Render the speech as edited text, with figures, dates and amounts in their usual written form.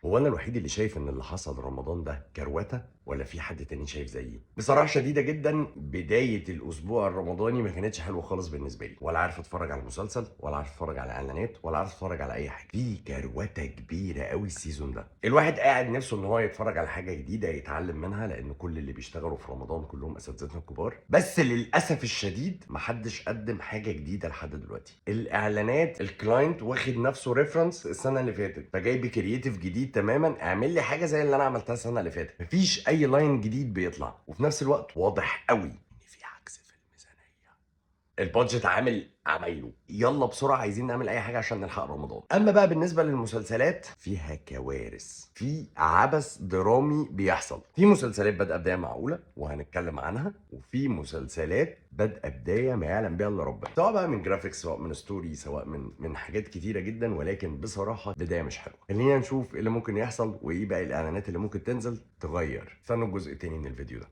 هو انا الوحيد اللي شايف ان اللي حصل رمضان ده كروته، ولا في حد تاني شايف زيي؟ بصراحة شديدة جدا، بداية الاسبوع الرمضاني ما كانتش حلوة خالص بالنسبة لي، ولا عارف اتفرج على المسلسل، ولا عارف اتفرج على اعلانات، ولا عارف اتفرج على اي حاجه. في كروته كبيرة قوي ال season ده. الواحد قاعد نفسه ان هو يتفرج على حاجة جديدة يتعلم منها، لان كل اللي بيشتغلوا في رمضان كلهم اساتذتنا الكبار، بس للاسف الشديد محدش قدم حاجة جديدة لحد دلوقتي. الاعلانات ال client واخد نفسه reference السنة اللي فاتت، فجايب creative جديد تماما، اعمل لي حاجة زي اللي انا عملتها السنة اللي فاتت. مفيش اي line جديد بيطلع، وفي نفس الوقت واضح قوي ان في عجز في الميزانيه. ال budget عامل عمايله، يلا بسرعة عايزين نعمل اي حاجة عشان نلحق رمضان. اما بقى بالنسبة للمسلسلات فيها كوارث، في عبث درامي بيحصل. في مسلسلات بادئه بداية معقولة وهنتكلم عنها، وفي مسلسلات بادئه بداية ما يعلم بها الا ربنا، سواء بقى من graphics، سواء من story، سواء من حاجات كتيرة جدا، ولكن بصراحة بداية مش حلوه. خلينا نشوف ايه اللي ممكن يحصل وايه باقي الاعلانات اللي ممكن تنزل تغير. استنوا الجزء التاني من الفيديو ده.